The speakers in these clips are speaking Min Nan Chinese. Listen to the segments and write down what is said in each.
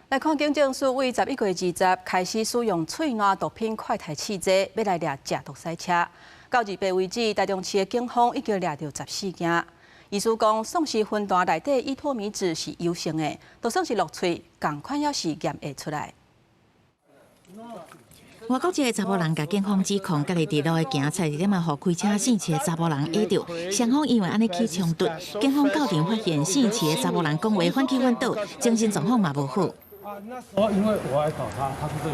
來看警政署對11月20開始使用喙瀾毒品快篩試劑，欲來掠食毒賽車。到28為止，台中市的警方已經掠著14件。醫師講，喪屍魂彈內底依托咪酯是油性的，就算是落喙，仝款猶是驗會出來。外國一个查埔人共警方指控，家己佇路的行，差一點仔予開車性刺的查埔人崴著，雙方因為按呢起衝突，警方到場發現性刺的查埔人講話反起反倒，精神狀況嘛無好。哦，因為我愛搞他，他是這裡。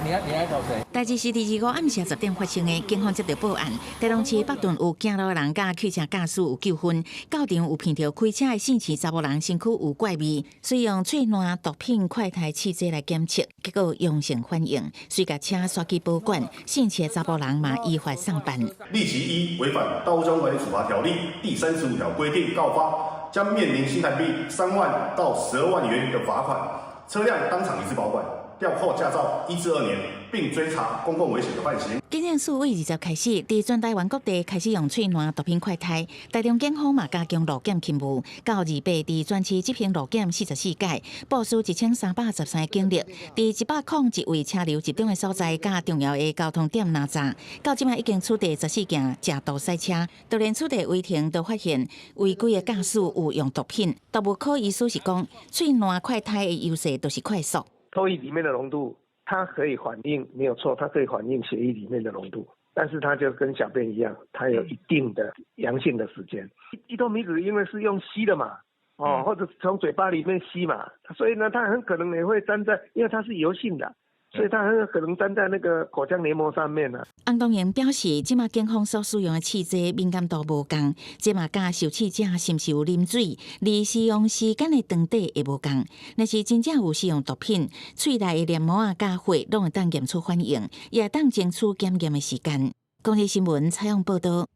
你愛搞誰？代誌是佇25暗時10點發生的，警方接著報案，台中市北屯有行路的人佮汽車駕駛有糾紛，到場有聞著開車的姓氏查埔人身軀有怪味，遂用喙瀾毒品快篩試劑來檢測，結果陽性反應，遂共車徙去保管，姓氏的查埔人嘛依法送辦。立即依違反《道路交通管理處罰條例》第35條規定告發，將面臨新台幣3萬到12萬元的罰款。車輛當場移置保管，吊扣駕照1至2年，並追查公共危險的犯行。警政署對20開始，佇全台灣各地開始用喙瀾毒品快篩，台中警方嘛加強路檢勤務，到28佇全市執行路檢44屆，部署1313警力，佇101位車流集中的所在，佮重要的交通點攔查，到這擺已經取締14件食毒賽車，就連取締違停都發現違規的駕駛有用毒品。毒物科醫師是講，喙瀾快篩的優勢就是快速。唾液裡面的濃度，它可以反映，沒有錯，它可以反映血液裡面的濃度，但是它就跟小便一樣，它有一定的陽性的時間。依托咪酯因為是用吸的嘛，哦，或者從嘴巴裡面吸嘛，所以呢，它很可能也會粘在，因為它是油性的，所以它很有可能粘在那個口腔黏膜上面呢。洪東瑩表示，這馬警方所使用的試劑敏感度無仝，這嘛佮受試者是毋是有啉水，而使用時間的長短會無仝。若是真正有使用毒品，喙內的黏膜仔佮血攏會當驗出反應，也會當爭取檢驗的時間。公視新聞採訪報導。